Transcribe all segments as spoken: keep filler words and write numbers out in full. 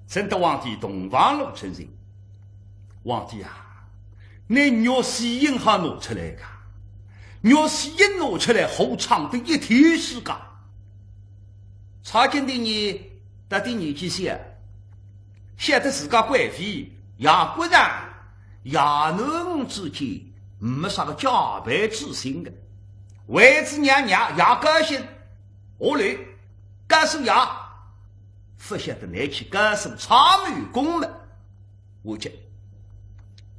正得皇帝洞房罗成亲。皇帝啊，倷玉玺印好拿出来个，玉玺印拿出来，好唱得一天世界。差遣的人到底年纪小，晓得自家贵妃，爷国丈，爷囡之间没啥个加倍之心个。为仔娘娘爷高兴，下来告诉爷，勿晓得拿去告诉阊门公么。 我讲，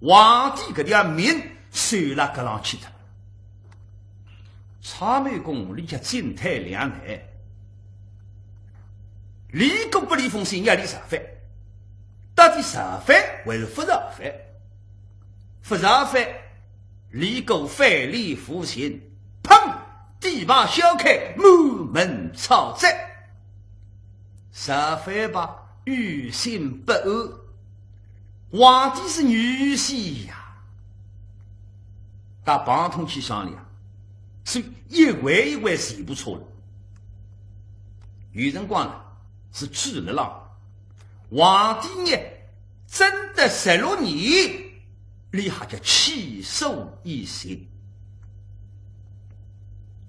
皇帝搿条命受了搿浪去脱。阊门宫里向进退两难，李固不李奉新，要李造反，到底造反还是勿造反？勿造反，李固反李奉新，砰，地板掀开，满门抄斩。 造反吧，于心不安。皇帝是女婿呀，搭彭通去商量，是一回一回全部错了。有辰光呢，是气了浪，皇帝呢，真的十六年，俚还叫气数已尽。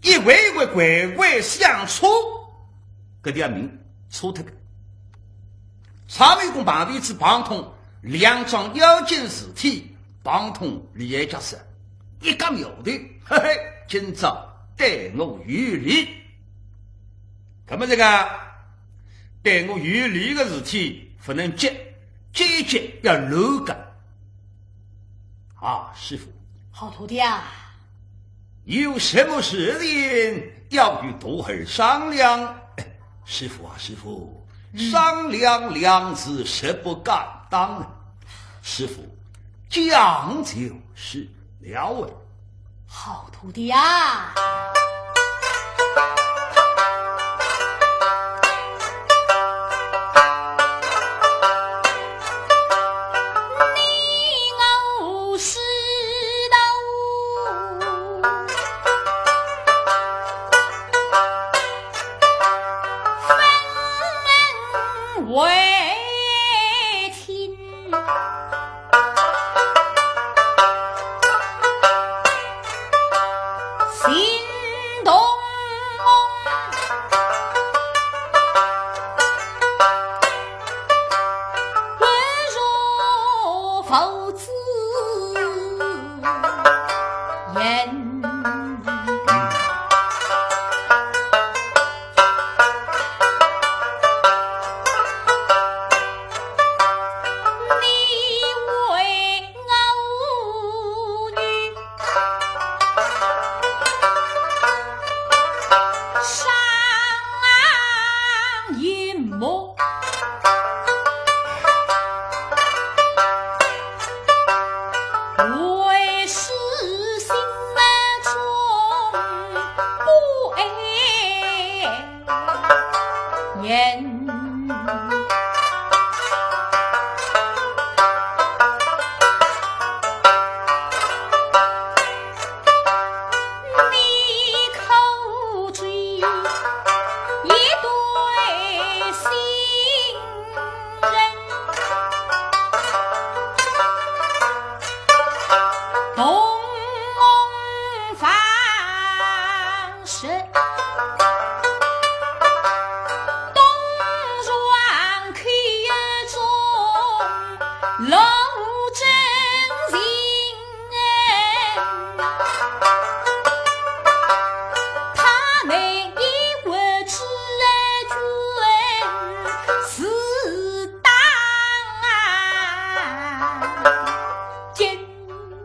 一回一回回回相错， 搿条命错脱个。阊门公碰头仔彭通两桩要紧事体，彭通厉害结实，一个苗头，嘿嘿，今朝对我有利。搿么这个对我有利个事体勿能急，急一急要乱个。啊，师父。好徒弟啊， 有什么事情要与徒儿商量？哎，师父啊，师父，商量两字实不敢当啊。师父，讲就是了啊。好徒弟啊。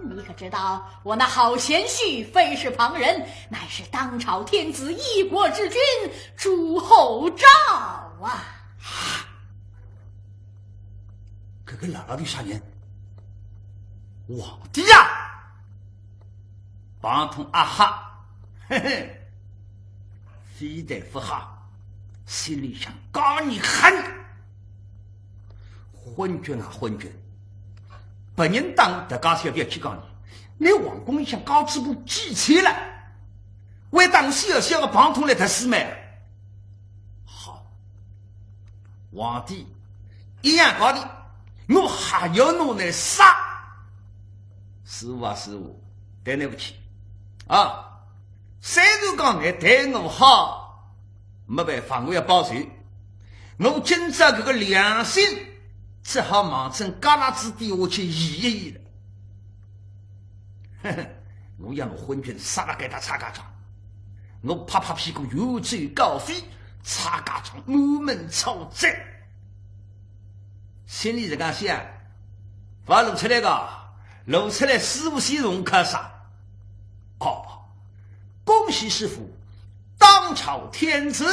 你可知道，我那好贤婿非是旁人，乃是当朝天子，一国之君，朱厚照啊。搿个老老头啥人？皇帝呀！彭通啊哈，嘿嘿，非但勿吓，心里想：讲你狠！ 昏君啊昏君，别人打我，大家小覅去讲你，拿皇宫里向交子部几千了，还打我小小个彭通来特死咩？好，皇帝一样道理，我还要拿倷杀。师傅啊，师傅，对倷勿起啊。虽然讲倷对我好，没办法，我要报仇。我今朝搿个良心，只好望准旮旯子底下去移一移了。 我要拿昏君杀了，给他拆家庄。我拍拍屁股，远走高飞，拆家庄，满门抄斩。心里这样想，勿露出来个，露出来师傅先弄开杀。哦，恭喜师傅，当朝天子，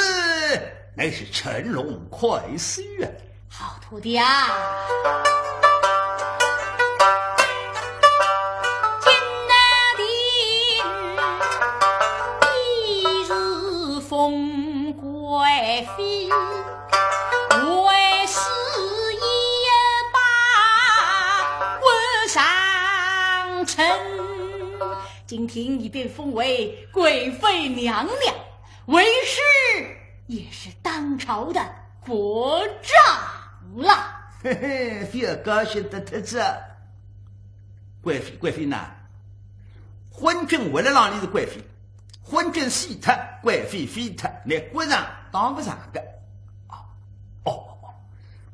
乃是乘龙快婿啊！ 好徒弟啊，今日的你是封贵妃，为师也罢，我上臣。今天你被封为贵妃娘娘，为师也是当朝的 国丈了。嘿嘿，覅高兴得太早。贵妃，贵妃呐，昏君活勒浪里是贵妃，昏君死脱，贵妃废脱，乃国丈当勿上个。哦，哦，哦，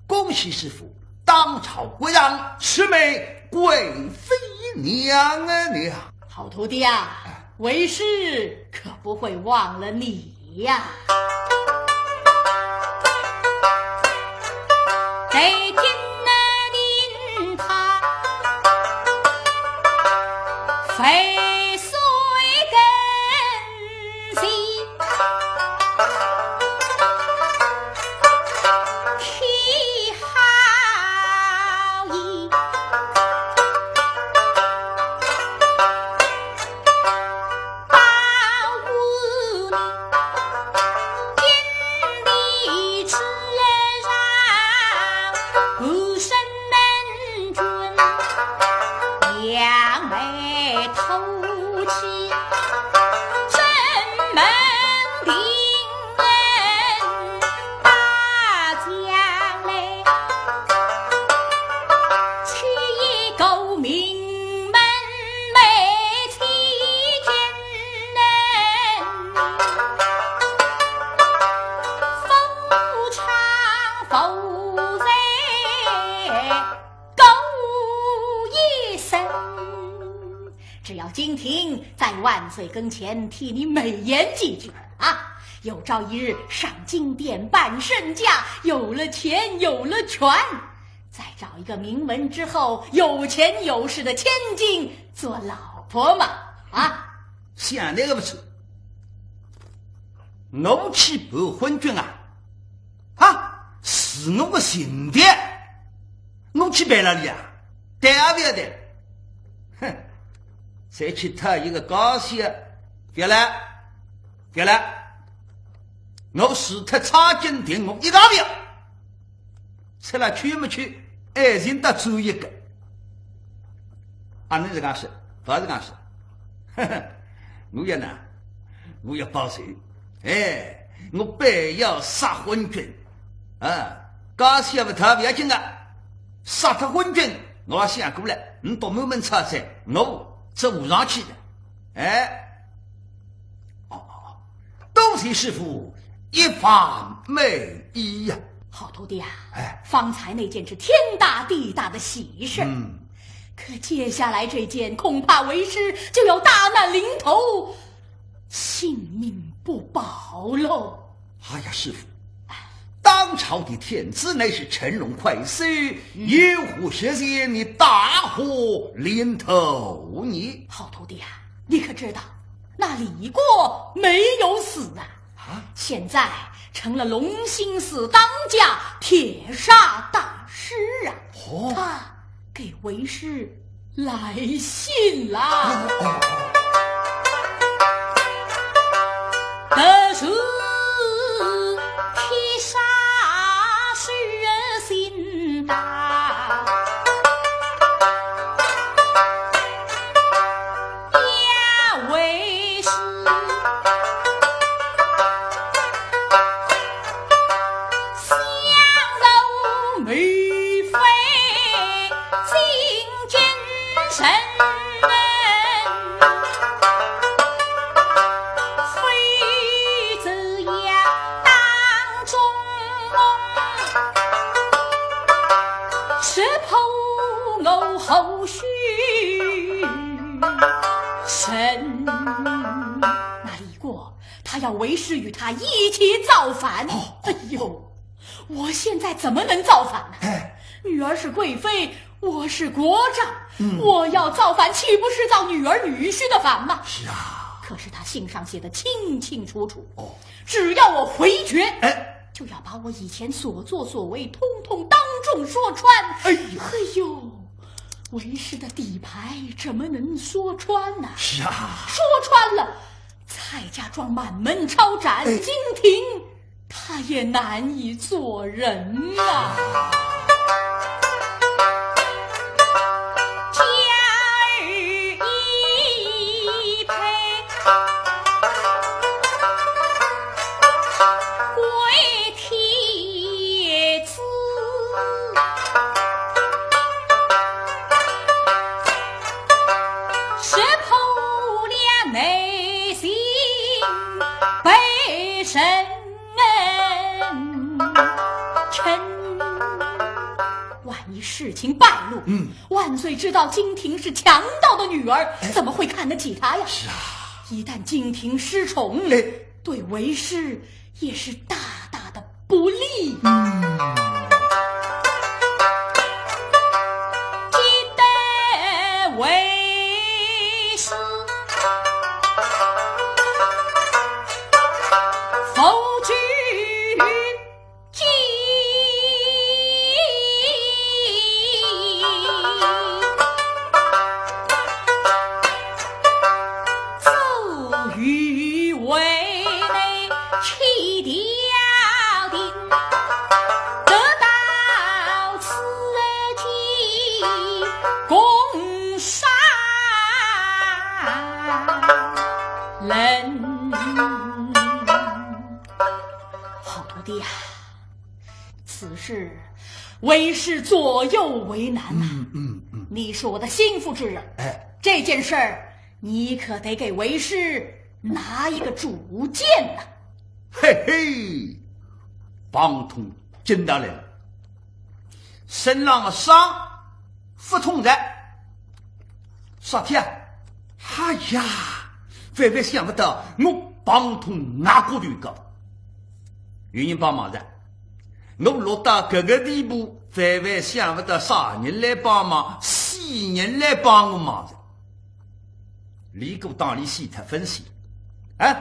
恭喜师傅，当朝国丈，此乃贵妃娘娘。好徒弟啊，为师可不会忘了你 呀。在天南他，非谁跟谁，天好意。 保护你，今日之上，无声门君扬眉吐气，正门庭。 大将来，去一个名门美妻间，夫唱妇随。 高一声。只要金庭在万岁跟前替你美言几句啊，有朝一日上金殿办身价，有了钱，有了权，再找一个名门之后有钱有势的千金做老婆嘛，啊？想那个不错，我去扮昏君啊，啊，是我个心的。 我去办了哩啊，对啊，对啊，对。哼，再去讨一个高兴，覅来，覅来。我除脱差金庭，我一个覅。出来去没去，爱情得罪一个。啊，你这样说，不是这样说。呵呵，我也难，我也报仇。哎，我必要杀昏君。 啊，高兴勿讨勿要紧个，杀脱昏君，我也想过了，你到满门抄斩，我做勿上去的。哎，哦，哦，哦，多谢师傅一番美意呀。好徒弟啊，哎。方才那件是天大地大的喜事，嗯。可接下来这件，恐怕为师就要大难临头， 性命不保喽。哎呀，师傅，当朝的天子乃是乘龙快婿，嗯。有何事情你大祸临头呢？好徒弟啊，你可知道，那李过没有死啊？啊？现在成了隆兴寺当家，铁砂大师啊。哦。他 给为师来信啦。哦，哦，哦。得知天下事心大，也为师想入梅要为师与她一起造反。哦。哎呦，我现在怎么能造反呢？哎。女儿是贵妃，我是国丈，嗯。我要造反，岂不是造女儿女婿的反吗？是啊。可是他信上写的清清楚楚，哦。只要我回绝，哎。就要把我以前所作所为通通当众说穿。哎呦。哎呦，为师的底牌怎么能说穿呢？是啊。说穿了，蔡家庄满门抄斩，哎。金庭他也难以做人啊。万一事情败露，嗯。万岁知道金庭是强盗的女儿，哎。怎么会看得起她呀？是啊。一旦金庭失宠，哎。对为师也是大大的不利。嗯。好徒弟呀，此事为师左右为难呐。嗯，嗯，嗯。你是我的心腹之人，哎。这件事儿你可得给为师拿一个主见呐。嘿嘿，彭通惊得来了，身浪个伤勿痛哉。啥体啊？哎呀，万万想勿到，我彭通哪个就讲，有人帮忙哉。我落到搿个地步，万万想勿到啥人来帮忙，死人来帮我忙哉。李固当里死脱勿死，啊，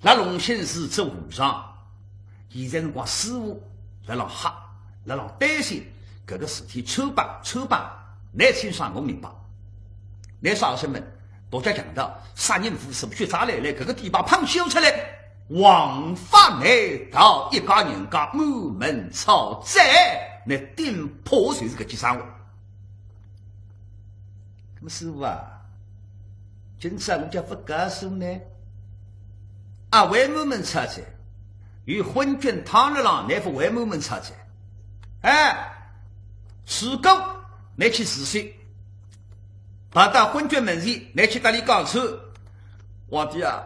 辣隆兴寺做和尚，现在辰光师傅辣浪吓，辣浪担心，搿个事体穿帮穿帮，倷清爽我明白。倷啥身份？独脚强盗，杀人无数，血债累累，搿个地方嘭修出来，枉法难逃，一家人家满门抄斩，倷顶怕就是搿几桩事。 那么师傅啊，今朝我叫勿告诉倷，啊，还满门抄斩，有昏君躺辣浪，倷勿还满门抄斩。哎，如果倷去自首，跑到昏君门前，倷去搭俚讲说，皇帝啊，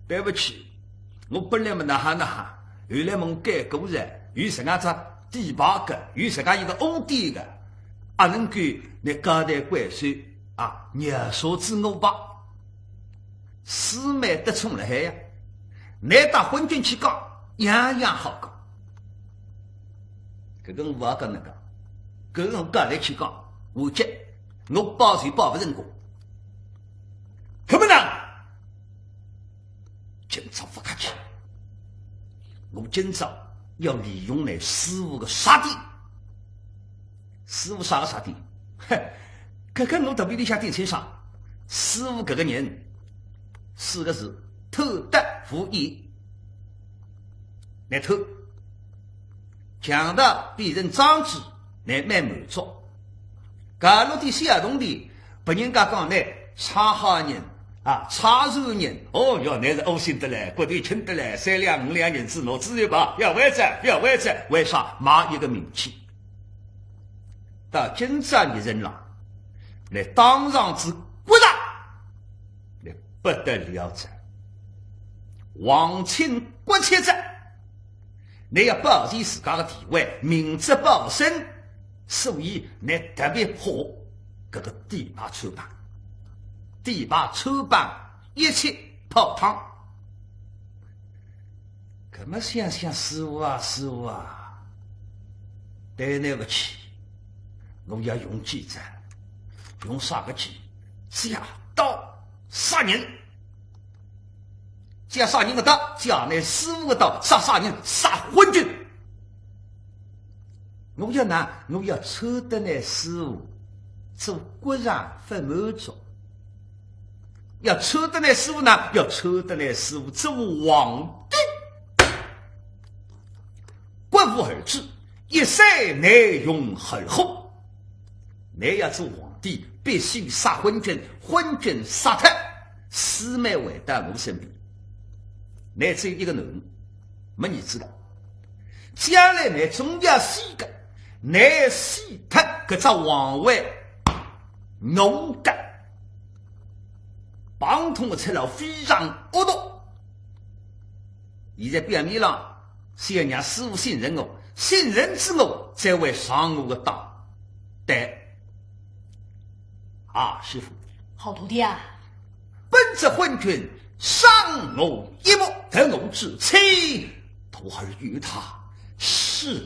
对勿起，我本来么哪哈哪哈，后来么改过哉，有实梗只底牌个，有实梗一个窝点个，阿能够倷交代关照， 啊，饶恕仔我吧。师妹得宠辣海呀，倷搭昏君去讲，样样好讲。搿个我也跟倷讲，搿个我跟倷去讲，我急，我报仇报勿成功。搿么呢，今朝勿客气，我今朝要利用倷师傅个弱点。 师傅啥个弱点？嘿，搿个我肚皮里向顶清爽。师傅搿个人，四个字，贪得无厌。倷贪，强盗变成庄主，倷蛮满足。搿落点小铜钿，拨人家讲倷差好人啊，差善人，哦哟，倷是窝心得来，骨头轻得来，三两五两银子拿仔一跑，覅还哉，覅还哉，为啥？卖一个名气。 到今朝倷身浪，倷当场之骨折，倷不得了哉，皇亲国戚哉，倷要保全自家个地位，明哲保身，所以倷特别怕搿个底牌穿帮，底牌穿帮一切泡汤。搿么想想，师傅啊，师傅啊，对倷勿起，我要用计哉。用啥个计？借刀杀人。借啥人个刀？借倷师傅个刀。杀啥人？杀昏君。我要拿，我要抽得倷师傅做国丈勿满足。 要抽得倷师傅呢，要抽得倷师傅做皇帝。国无二主，一山难容二虎。倷要做皇帝，必须杀昏君，昏君杀脱，四妹回到我身边。倷只有一个囡儿，没儿子了。将来倷总要死个，倷死脱，搿只皇位 侬个。彭通个出来非常恶毒。现在表面上是要让师傅信任我，信任之后才会上我个当。对。啊，师傅。好徒弟啊。本则昏君伤我一目，得我之妻，徒儿与他势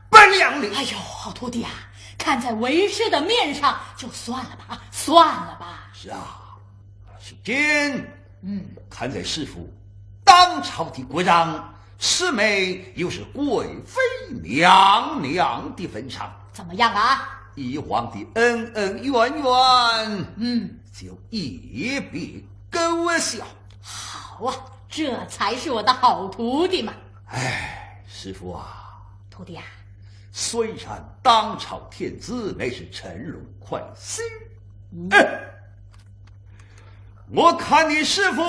不两立。哎呦，好徒弟啊，看在为师的面上，就算了吧，算了吧。是啊，是今，嗯。看在师傅当朝的国丈，师妹又是贵妃娘娘的份上，怎么样啊？以往的恩恩怨怨，嗯。就一笔勾销。好啊，这才是我的好徒弟嘛。哎，师傅啊，徒弟啊，虽然当朝天子乃是乘龙快婿，嗯。哎，我看你师傅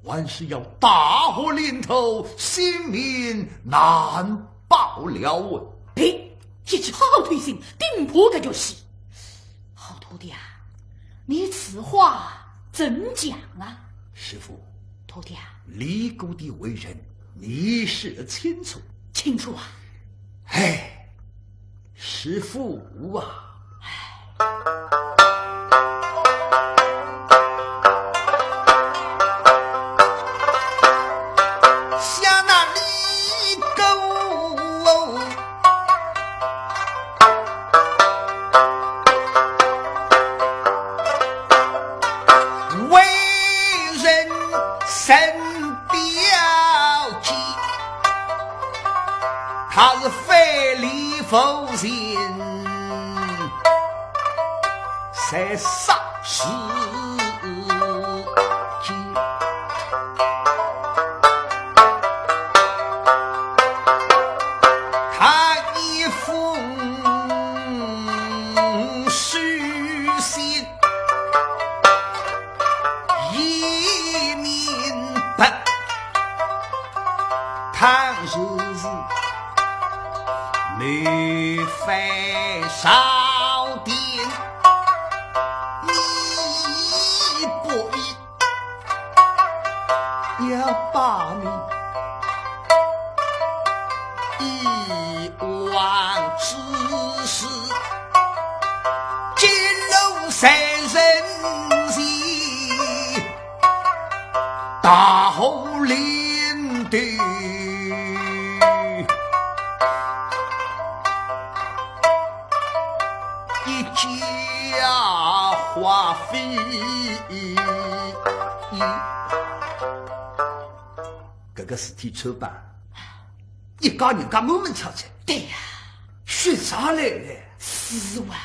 还是要大祸临头，性命难保了啊。呸！一记好推心，顶破个就是。好徒弟啊，你此话怎讲啊？师傅，徒弟啊，李谷的为人，你是清楚。清楚啊。哎， 师傅啊，想那李谷为人甚 表姐，她是非礼勿信，在霎时间，她一封书信 已明白，倘若是你犯朝廷，你不必要把你 一往之事，揭露在人前，大祸临头。一介花飞。 搿个事体穿帮，一家人家满门抄斩。对呀。血啥来了？是哇。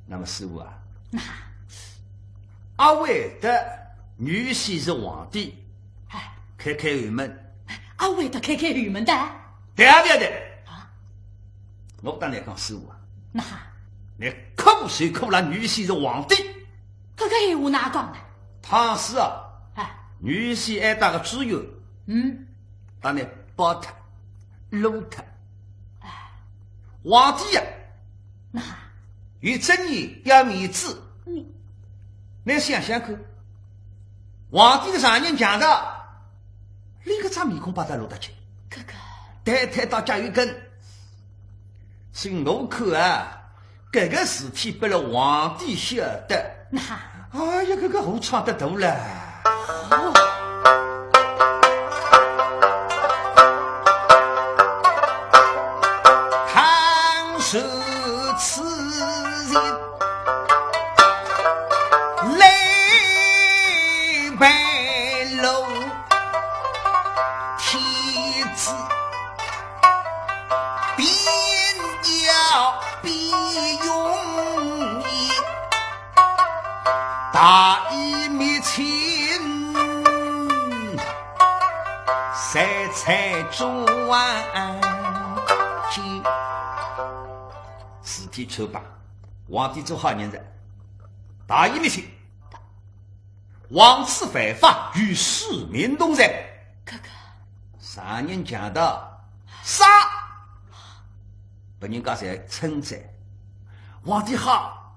那么师傅啊，那阿会得女婿是皇帝，哎，开开后门。阿会得开开后门的？对啊，对啊，对。啊？我搭倷讲师傅啊，那？倷可是可了女婿是皇帝。搿个闲话哪讲呢？ 倘使啊，哎，女婿挨打个知县，嗯，搭倷包脱、撸脱。哎，皇帝呀，那，有尊严要面子，嗯，倷想想看，皇帝个丈人强盗，连个张面孔拨俚落得去，搿个，抬抬到脚后跟，所以我看啊， 搿个事体拨了皇帝晓得，那，哎呀，搿个祸闯得大了。哦。如此人来陪路天子，便要必用也。大义灭亲，谁在中间？事体穿帮，皇帝做好人哉，大义灭亲，王子犯法与市民同罪。哥哥，上人强盗杀，拨人家侪称赞。皇帝好，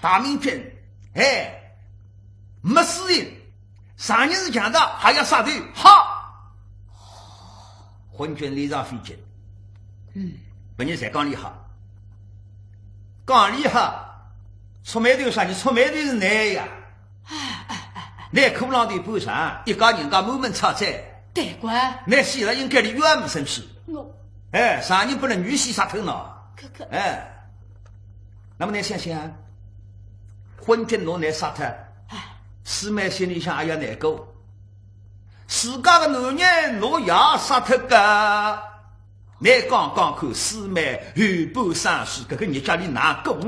大明君，哎，没私心，上人是强盗，还要杀头，好。昏君脸上飞金，嗯，拨人侪讲伊好，讲伊好，触霉头啥人？触霉头是倷呀。倷裤浪头半长，一家人家满门抄斩。对个。倷死了应该伊冤枉身世。我，哎，上人拨倷女婿杀脱呢。哥哥。哎，那么倷想想，昏君拿倷杀脱，哎，四妹心里向也要难过。自家个男人拿爷杀脱个，倷讲讲看，四妹后半生世，搿个日脚里哪过？哥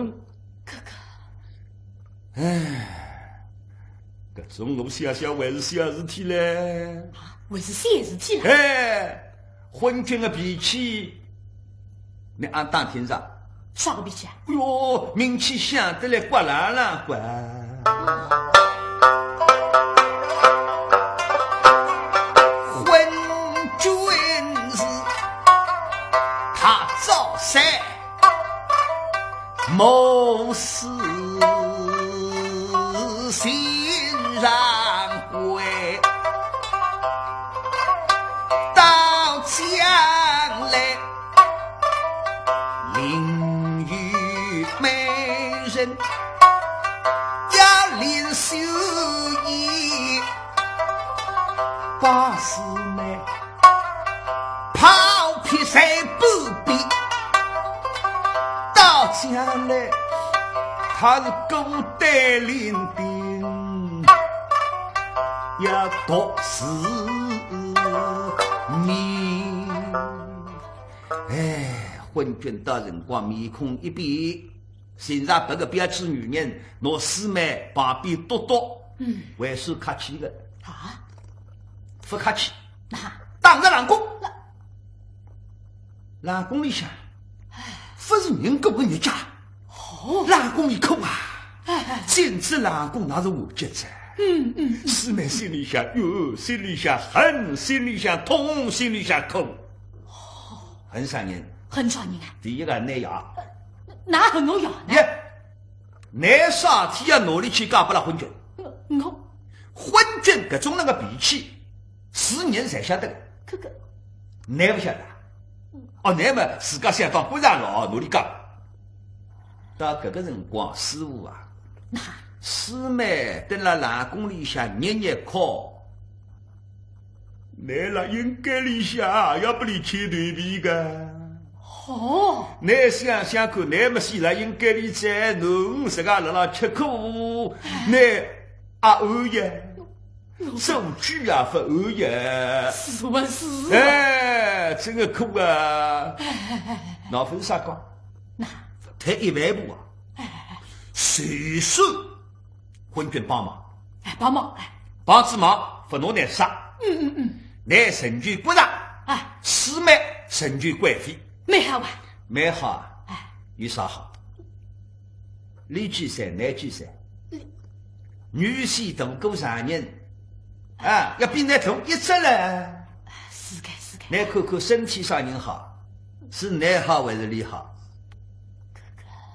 哥， 唉，搿种我想想还是小事体嘞。啊，还是小事体了。哎，昏君个脾气，倷阿打听着？啥个脾气啊？哎哟，名气响得来刮啦啦刮。昏君是他早三 谋私心上悔，到将来另有美人，要怜惜一把四妹。 抛撇在半边，到将来他是孤单伶仃，要独自沬。哎，昏君到辰光面孔一变， 寻着别个标致女人，拿四妹旁边督督，嗯，还算客气个。啊？勿客气，哪？打入冷宫。冷宫里向，勿是人过个日脚。哦。冷宫里哭啊。哎，哎。进仔冷宫那是完结哉。嗯，嗯，嗯。四妹心里向怨，心里向恨，心里向痛，心里向苦。哦。恨啥人？恨啥人啊？第一个，倷爷。哪恨我爷呢？耶， 倷啥体要拿伊去嫁拨了昏君？我，昏君搿种能个脾气，世人侪晓得个。哥哥，倷勿晓得啊？哦，倷么自家想当官人了，拿伊嫁。到搿个辰光，师傅啊，哪？师妹蹲辣冷宫里向日日哭， 倷辣阴间里向也要拨伊牵头皮个。哦。倷想想看，倷么死辣阴间里哉，囡儿自家辣辣吃苦，倷阿安呀？做鬼也勿安呀？是啊，是啊。哎，真个苦啊。哎，哎，哎，哎。喏，勿是啥讲，哪？退一万步啊。哎，哎，哎。就算 昏君帮忙。哎，帮忙，哎。帮仔忙，勿拿倷杀。嗯，嗯，嗯。倷成就国丈，哎。师妹成就贵妃。蛮好啊。蛮好啊。哎。有啥好？伊几岁，倷几岁？嗯。女婿大过丈人，啊，要比倷大一截了。是个，是个。倷看看身体啥人好？是倷好还是伊好？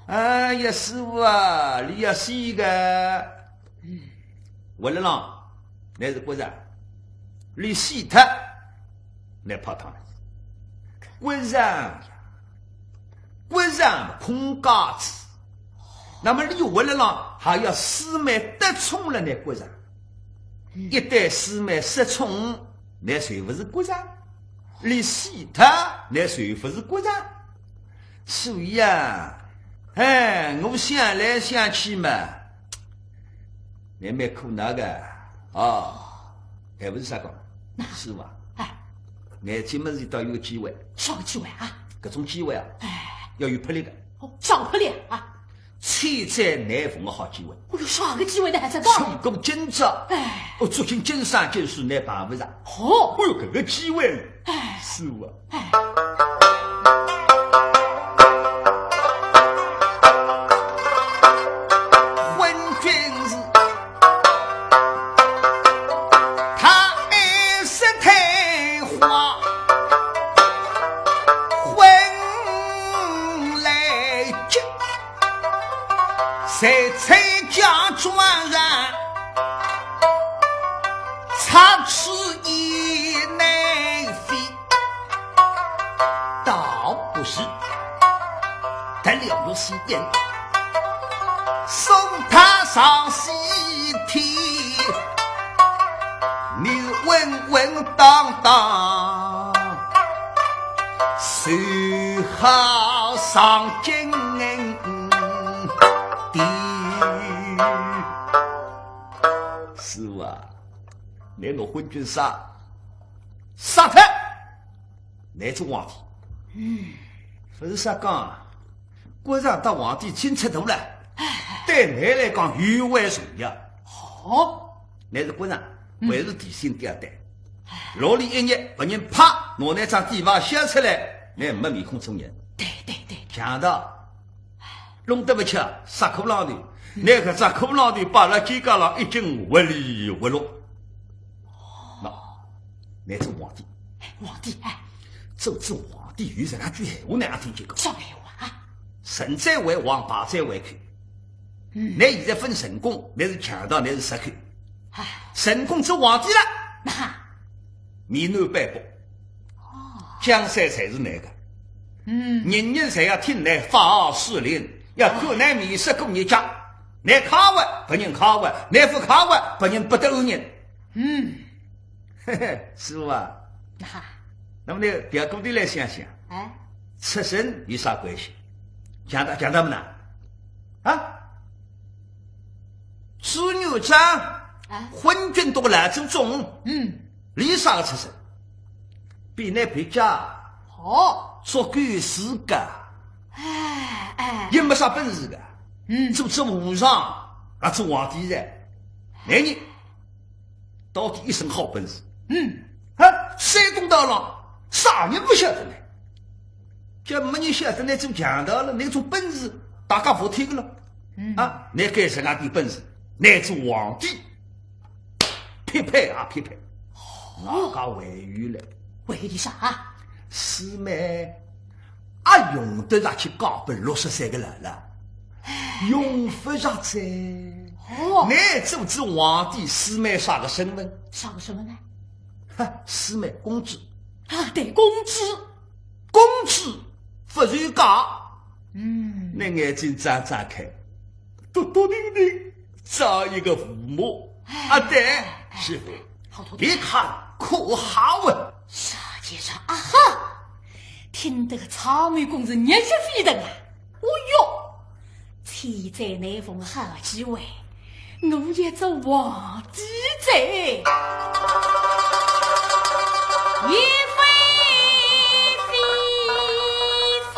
哎呀，师傅啊，伊要死个。活勒浪，倷是国丈，伊死脱，倷泡汤了。国丈呀，国丈空架子。那么伊活勒浪，还要师妹得宠了倷国丈。一旦师妹失宠，倷就勿是国丈。伊死脱，倷就勿是国丈。所以啊，哎，我想来想去嘛，倷蛮苦恼个，哦，还勿是啥讲，是伐？哎。眼睛么是倒有个机会。啥个机会啊？搿种机会啊，哎。要有魄力个。哦，啥魄力啊？千载难逢个好机会。哦哟，啥个机会呢？还在讲？错过今朝，哎。哦，捉紧今生今世倷碰勿着。哦。哦哟，搿个机会，哎。是啊。 昏君是，他爱惜探花，昏来急，谁在家中人，插翅也难飞。 倒不是，得了玉溪印，送他上西天，你是稳稳当当，随好上金殿。是啊，倷拿昏君杀，杀脱！ 倷做皇帝。嗯。勿是瞎讲啊，国丈搭皇帝亲戚大了，哎。对倷来讲尤为重要。哦。倷是国丈，嗯。还是提心吊胆。哎。落里一日，别人啪，拿倷张底牌掀出来，倷没面孔做人。对，对，对。强盗，弄得勿巧，杀骷髅头，嗯。倷搿只骷髅头摆辣肩胛浪，已经活里活络。 喏，倷做皇帝。哎，皇帝，哎。做做皇帝有实梗句闲话，倷也听见过？啥闲话啊？成者为王，败者为寇。嗯。倷现在分成功，倷是强盗，倷是贼寇。哎。成功做皇帝了，那？面南背北。哦。江山侪是倷个。嗯。人人侪要听倷发号施令，要看倷面色过日脚。倷揩活，别人揩活，倷勿揩活，别人不得安宁。 嗯。嘿嘿，师傅啊，那，那么倷调过头来想想，哎。出身有啥关系？强盗，强盗么呢？啊？朱元璋，哎。昏君笃个老祖宗，嗯。俚啥个出身？比倷别家，哦。做官世家，哎，哎。也没啥本事个，嗯。做做和尚，啊，做皇帝噻。倷呢？ 到底一身好本事。嗯。啊，山东道上，啥人勿晓得呢？叫没人晓得倷做强盗了，倷种本事，大家服帖个了。嗯。啊，倷该实梗点本事，倷做皇帝，匹配啊匹配。哦。外加还有嘞。还有点啥？师妹， 啊，用得着去嫁拨六十岁个老了？用勿着哉。哦。倷做仔皇帝，师妹啥个身份？啥个身份呢？哈，师妹公主。啊，对，公主。公主勿愁嫁。嗯。倷眼睛张张开，笃笃定定，找一个父母。哎。啊，对，哎，媳妇，好头疼。别看可好啊。啥介绍啊哈？ 听得个草蜢公子热血沸腾啊！哦哟，千载难逢好机会，我也做皇帝哉！亦非非否，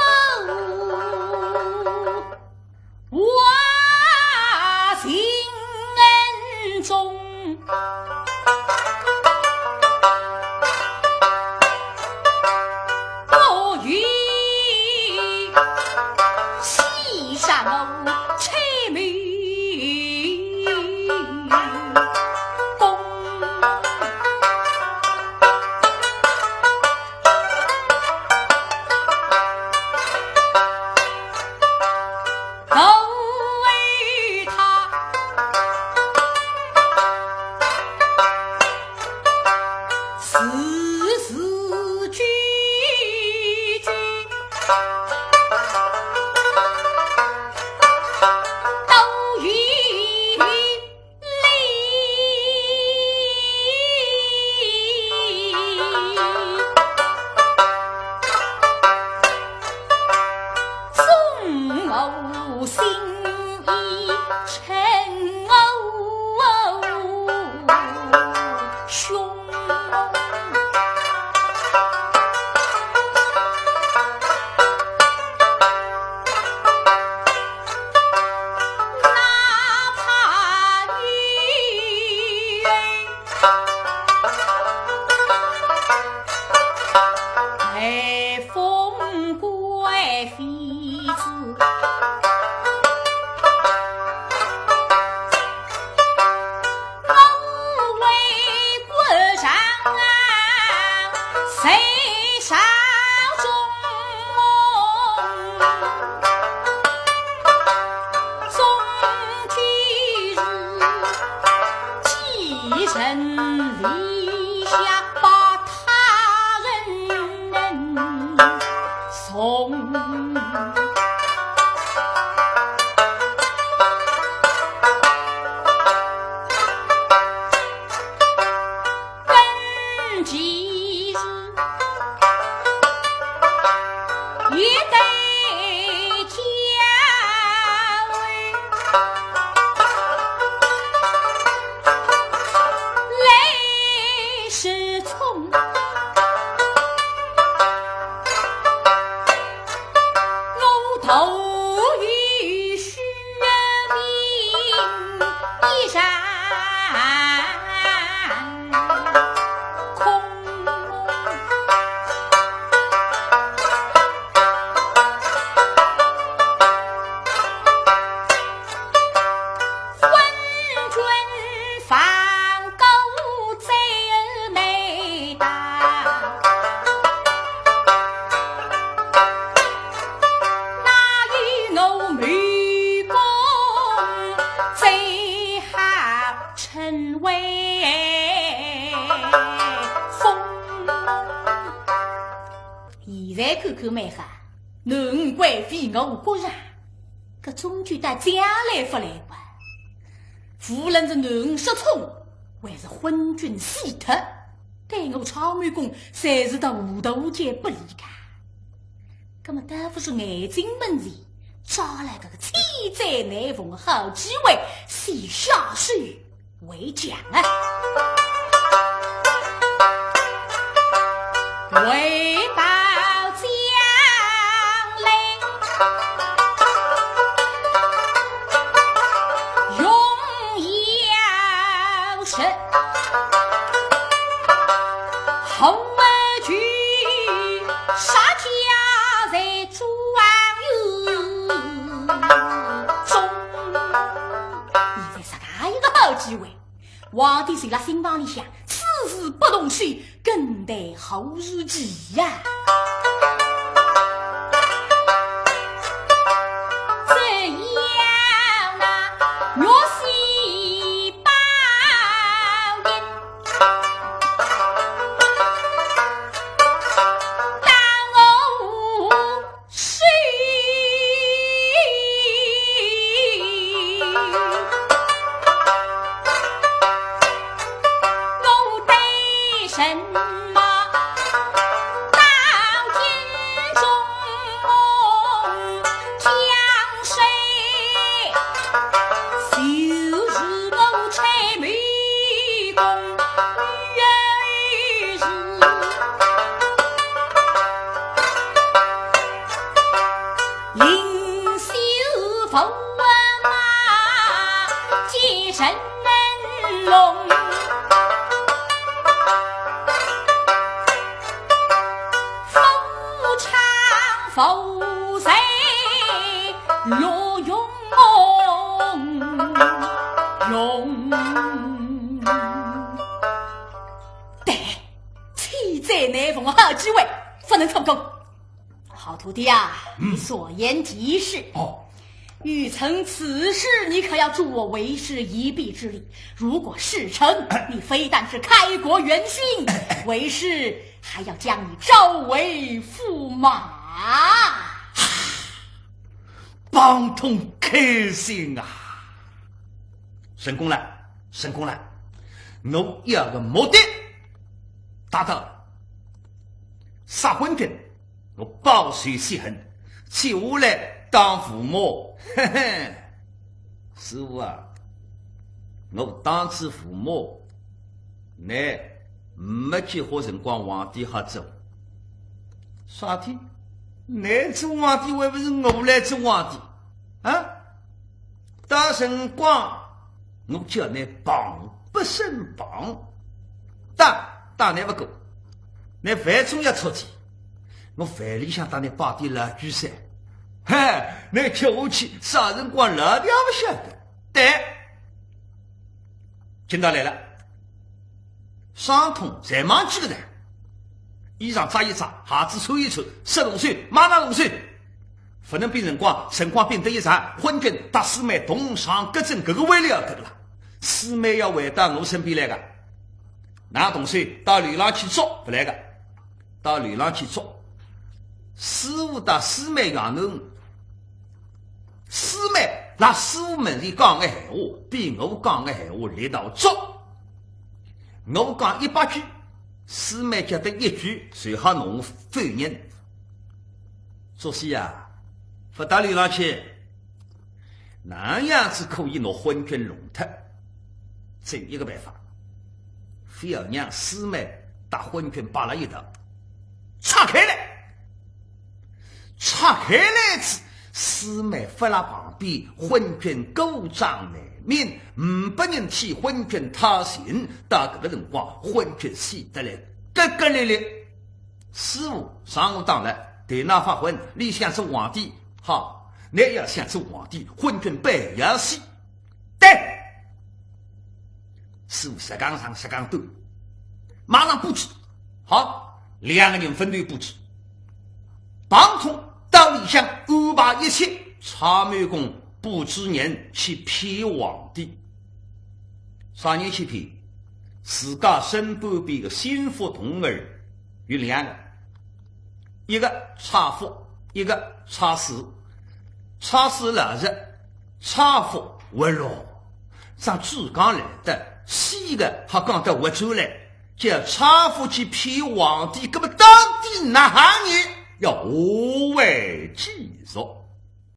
我情中 不与西山妹公。地下把他人送。本其实也得教。 来时从，我头与须名一场空。 昏君放狗贼没打，哪有我谋公最好称威风？现在看看蛮好，囡儿贵妃我国丈， 搿种鬼倒将来勿来吧？无论是囡儿失宠，还是昏君死脱，对我昌明公侪是到糊涂界不离个。葛么倒不如眼睛门前，抓牢搿个千载难逢好机会，先下手 为将啊，为保将来，荣耀是后为君杀家在状元中。现在是介一个好机会， 皇帝就辣心房里想，此事不动手，更待何时起呀？只要那玉玺宝印，当我 谁弄得什么？到京中江水，就是我吹美功。 对，千载难逢好机会，不能错过。好徒弟啊，嗯。你所言极是。哦。欲成此事，你可要助我为师一臂之力。如果事成，哎。你非但是开国元勋，哎。为师还要将你招为驸马。 帮通开心啊！成功了，成功了！我要个目的达到了。杀昏君，我报仇雪恨，接下来当驸马，嘿嘿。师傅啊，我当仔驸马， 倷没几化辰光皇帝好做。啥体？倷做皇帝还不是我来做皇帝？啊？到辰光我叫倷防不胜防。打，打倷不过，倷万一要出去，我万里向搭倷摆点老鬼山。嘿，倷吃下去，啥辰光老掉不晓得。对。 今朝来了，伤痛侪忘记了噻。衣裳扎一扎，鞋子穿一穿，说动手，马上动手。不能比辰光，辰光变得一长，昏君搭师妹同床合枕，搿个威力要得了。师妹要回到我身边来个。㑚动手到楼浪去捉，勿来个，到楼浪去捉。师傅搭师妹两个人，师妹辣师傅面前讲个闲话，比我讲个闲话力道足。我讲一百句，师妹只得一句，随后拿我否认。作死啊，勿到楼浪去， 哪样子可以拿昏君弄脱？只有一个办法，覅让师妹搭昏君摆辣一道，拆开来。拆开来仔，师妹勿辣旁边，昏君孤掌难鸣，呒拨人替昏君讨情，到搿个辰光，昏君死得来咯咯咧咧。师傅上武当了，头脑发昏，俚想做皇帝，好， 倷要想做皇帝，昏君必要死。对，师傅实梗长实梗短，马上布置。好，两个人分头布置。彭通到里向安排一切，蔡瑁公布置人去骗皇帝。啥人去骗？自家身半边个心腹童儿有两个， 一个蔡福，一个蔡四。蔡四老实，蔡福活络，像猪犟来得，死个还讲得活转来，叫蔡福去骗皇帝，搿么到底哪哈人？要下回继续。